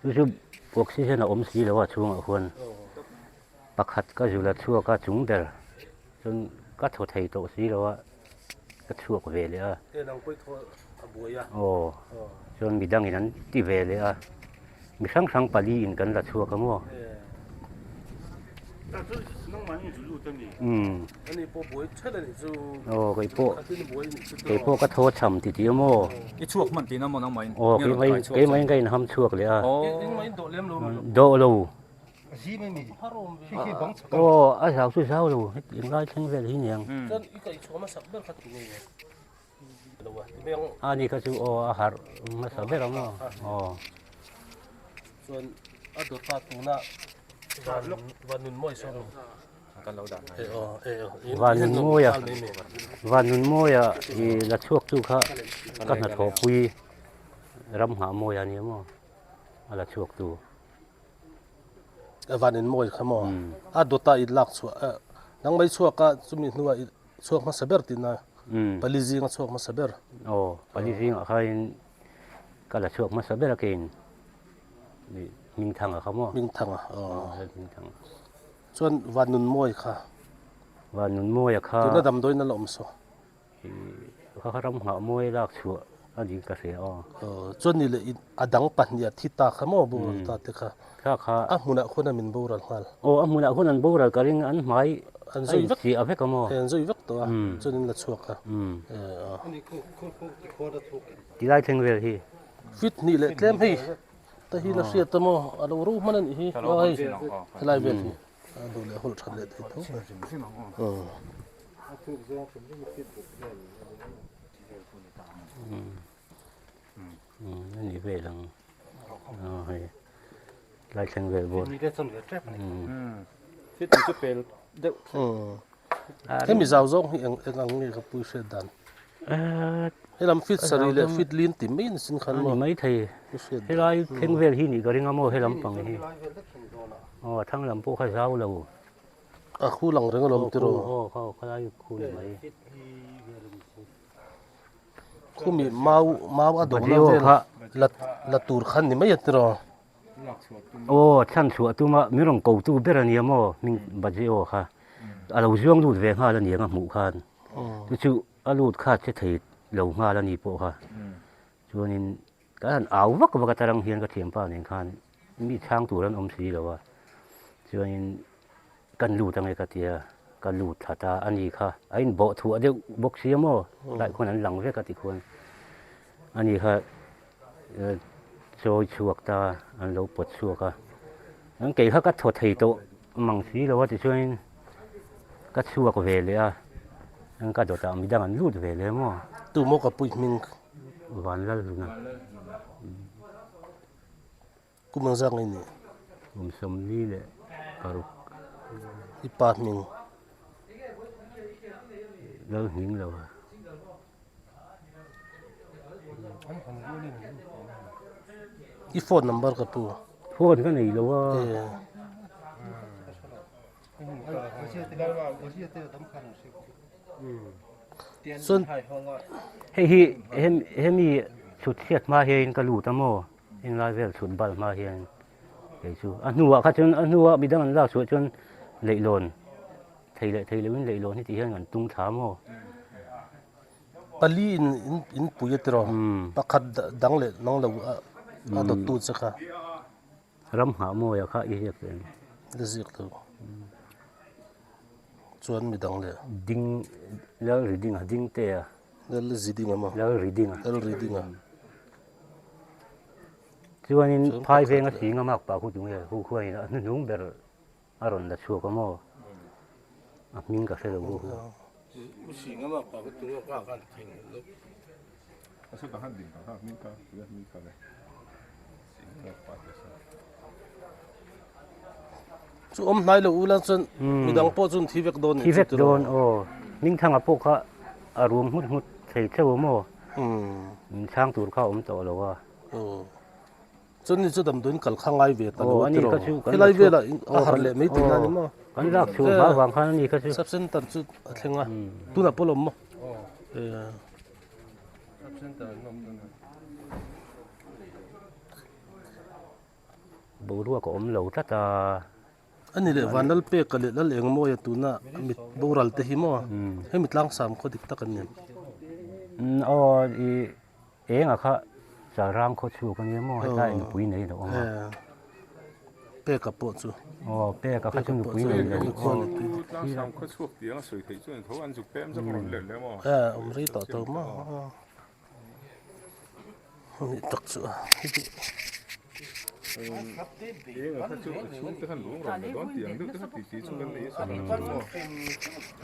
Chu chu oxygen a awm si lo a chhungah khuan pakhat ka zu la chhuak a chung ber chuan ka thaw thei tawh si lo a ka chhuak ve leh a aw chuan midangin an ti ve leh a mi hrang hrang pali in kan la chhuak a maw. Umm aw keipawh keipawh ka thaw cham ti tih a maw aw keimah keimah in ka inham chhuak leh a dawh lo aw a zau chu zau lo heti englai thleng vel hi niang a ni kha chu aw a harh hmasa ber ang aw aw. Vanunmawia Vanunmawia i la chhuak tu kha ka hnathawh pui ram nghah mawi a nia maw a la chhuak tu. Vanunmawi kha maw a dawta i lak chhuah nang mai chhuak a chumi hnuah i chhuak hmasa ber tihna pali zinga chhuak hmasa ber. Aw pali zingah khain ka la chhuak hmasa ber a keiin. Hmingthanga kha maw? Hmingthanga, aw. Hmingthanga. Chuan Vanunmawia kha? Vanunmawia kha. Tuna damdawiin a la awm saw? Kha kha ram nghah mawi lak chhuah a nih ka hria aw. Chuan ni leh a dang pahnih a thi ta kha maw boral ta te kha? Kha kha. A hmunah khuan a min boral nghal. Aw a hmunah khuan an boral ka ring an hmai an zui vek a vek a maw? An zui vek tawh a, chuan in la chhuak a. Tilai thleng vel hi. Fit hnih leh tlem hei te hi la hriat ta maw a lo ro hman a nih hi aw hei helai vel hi a duh leh hawlh that leh thei tho a ni vel ang aw hei lai thleng vel bawk fit chu pel deuh Hemi zau zawng hi eng eng ang nge ka pui hriat dan? Helam fit sarih leh fit lin ti mai ni sin khan maw? Ani mai thei. Helai thleng vel hi nih ka ring a maw helam pang hi. Aw a thang lam pawh kha zau lo. A khu lang reng alawm tiraw? Aw kha khalai khu ni mai. Khumi mau mau a dawhna vel la la tur khan ni mai a tiraw? Aw chhan chhuah tuma min rawn ko tu ber a nia maw hming Bajeo kha a lo zuang lut ve nghal a niang a hmuh khan chu chu a lut kha che thei lo nghal a ni pawh kha chuanin ka han au vak vak a tarang hian ka thianpa nen khan mi chhang tur an awm si lo a chuanin Kan lut ange ka tia, ka lut thla ta a ni kha. A inbawh thuah deuh bawk sia maw? Tlai khuan an lang vek a ti khuan. A ni kha chawi chhuak ta, an lo pawt chhuak a. An kei kha ka thaw thei tawh mang si lo a tichuanin ka chhuak ve leh a, an ka dawtah midang an lut ve leh maw? Tu maw ka pui hming? Vanlalhluna. Kum ang zak ngei ni? Kum 46. I pa hming? Lal hming lo a. I phone number ka pu? Phone ka nei lo a. Chuan Hei hi hemi chhut chhiat hma hian ka lut a maw? Englai vel chhut bal hma hian kei chu a hnuah kha chuan a hnuah midang an lak chhuah chuan leihlawn thei leh thei loin leihlawn hi tih hian kan tung thla maw. Pali in in pui a tiraw pakhat dang leh nang lo a dawt tu che kha. Ram nghah mawia kha i ziak teh ang. La ziak lo chuan midang leh. Ding lal ri ding a ding te a. Lal zi ding a maw. Lal ri ding a. Lal ri ding a. Chuanin phai venga thing a mak pah khu tunge hu khuain a hnuhnung ber a rawn la chhuak a maw? A hming ka hre lo hu. Chu awm hnai lo ula chuan midang pawh chuan thi vek dawn Thi vek dawn aw. Hmingthanga pawh kha a rum nghut nghut thei theuh a maw? Min chhang tur kha a awm tawh lo a. Aw. Chuan ni chu damdawiin kal kha ngai ve ta lo Aw a ani tiraw. kha chu kan Helai la chhuak velah a harh leh mai tihna a ni maw? Kan lak chhuah hma vang khan ani kha chu. Sub center chu a thleng a. Tunah pawh la awm maw? Aw. Sub center an awm tawh. Boruak a awm lo tlat a. A ni leh Vanlalpeka leh Lalengmawia tuna mit boral te hi maw hemi tlangsam khaw dik tak an ni. Aw i Enga kha Chalrang khaw chhuk a nia maw hetlai nupui nei lo awm a. Peka pawh chu. Aw Peka kha chu nupui nei lo. Tlangsam khaw chhuak tih anga sawi theih chuan tho an zuk pem zawk rawn let leh maw. Awm rei tawh tho maw. Ni tak chu a.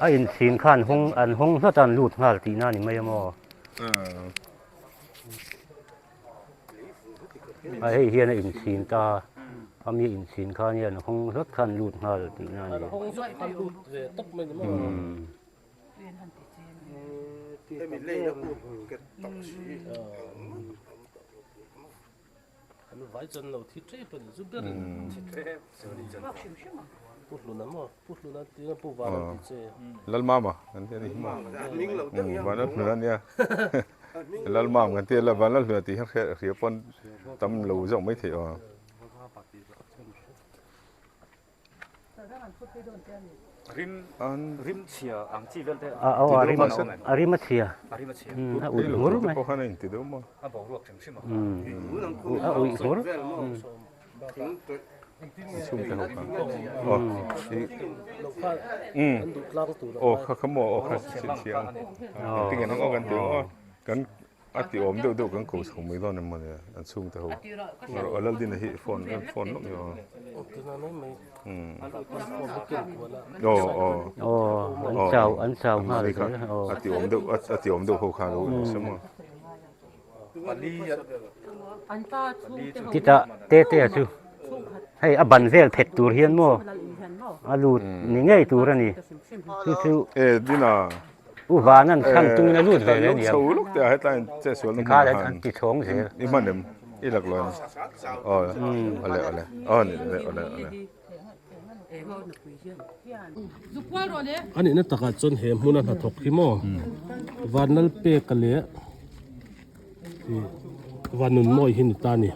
A inchhin khan hawng an hawng hlawt a an lut nghal tihna a ni mai a maw? A hei hian a inchhin ta a mi inchhin khan hian hawng hlawt khan lut nghal tihna a ni. Lalmama kan ti a ni hi maw Vanlalhluna ania Lalmam kan ti a Vanlalhluna tih hi hria pawn tam lo zawk maithei aw. A rim a chhia a uih nghur mai a uih nghur A ti awm deuh deuh kan ko chho mai dawn em mawni an chhungte ho erawh Laldina hi phone phone lawk ni aw aw aw aw an chau an chau nghal kha a ti awm deuh a ti awm deuh ho kha lo in se maw tita te te a chu hei a ban vel phet tur hian maw a lut ni ngei tur a ni chu chu e dina U Van an chhan tungin a lut ve leh aniang. Chho lawk te ah hetlai in che sual na hmun ah an ti chhawng zel. I hman em? I lak lo em? Aw awle awle aw ni le awle awle. A nihna takah chuan he hmuna hnathawk hi maw Vanlalpeka leh Vanunmawi hi ni ta a ni.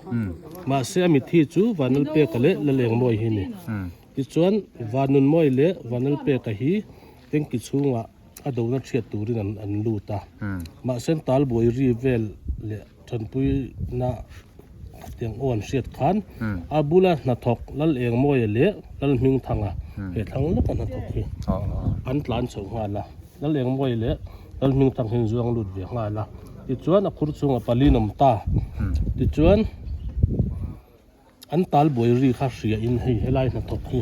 Mahse a mithi chu Vanlalpeka leh Lalengmawi hi a ni. Tichuan Vanunmawi leh Vanlalpeka hi Tanki chhungah a dona thiat turin an an lut a, mahse talbuai ri vel leh tanpuina tiang aw an hriat khan a bula hnathawk Lalengmawia leh Lalhmingthanga he thlang lawka hnathawk hi an tlan chho nghal a, Lalengmawia leh Lalhmingthang hi an zuang lut ve nghal a, tichuan a khur chhungah pali an awm ta, tichuan. An tal buai ri kha hria in hei helai hnathawk hi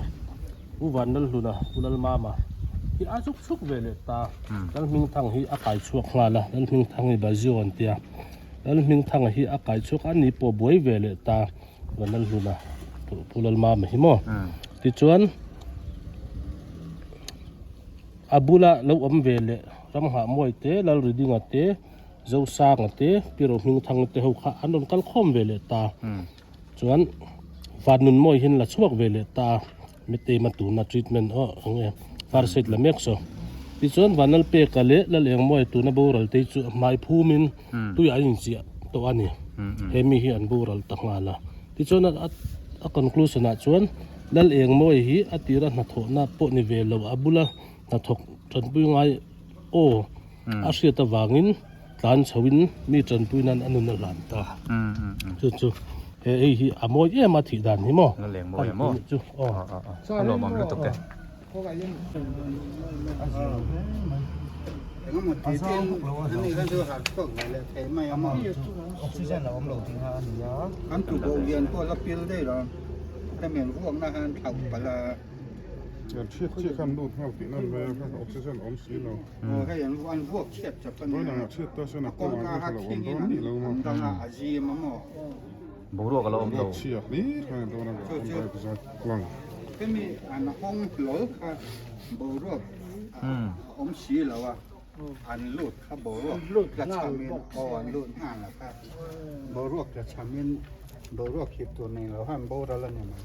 Pu Vanlalhluna, Pu Lalmama hi a chuk chuk ve leh ta. Lalhmingthang hi a kai chhuak nghal a, Lalhmingthang hi Bazio an tia. Lalhmingthanga hi a kai chhuak a, ani pawh buai ve leh ta Vanlalhluna, Pu Lalmama hi maw. Tichuan a bula lo awm ve leh Ramnghahmuai te, Lalridinga te, Zosanga te, Pi Rohmingthanga te ho kha an rawn kal khawm ve leh ta. Chuan Vanunmawi hian la chhuak ve leh ta a, Mitteima tuna treatment aw eng nge first aid la mek saw. Tichuan Vanlalpeka leh Lalengmawia tuna boral te chu a hmai phumin tui an inchiah tawh a ni. He mi hi an boral ta nghal a. Tichuan a conclusion ah chuan Lalengmawia hi a tira hnathawhna pawh ni ve lo a bula hnathawk tanpui ngai aw a hriat avangin tlan chhoin mi tanpui nan a nun a hlan ta chu chu he hei hi a mawi em a thih dan hi maw la leng mawi maw chu aw a lawm awm lutuk e Oxygen a awm lo tih kha a ni a an tu bo lian pawh la pil daih lo hemi an vuakna khan thlauh palh a. An chhiat chiah khan lut nghal tih nan mai a kha oxygen awm si lo. Aw hei an an vuak chhiat chap a nia. Vawiin ah chhiat ta chuan a kawngah khan a lo awm dawn ni lo maw. An dang a a zim a maw. Boruak a lo awm lo. Boruak chhia hlir khan a dawn a awm bai zai lang. Hemi an hawng hlawl kha boruak a awm si lo a an lut kha boruak tla chhamin aw an lut nghal a kha boruak tla chhamin boruak hip tur nei lo khan boral a ni mai.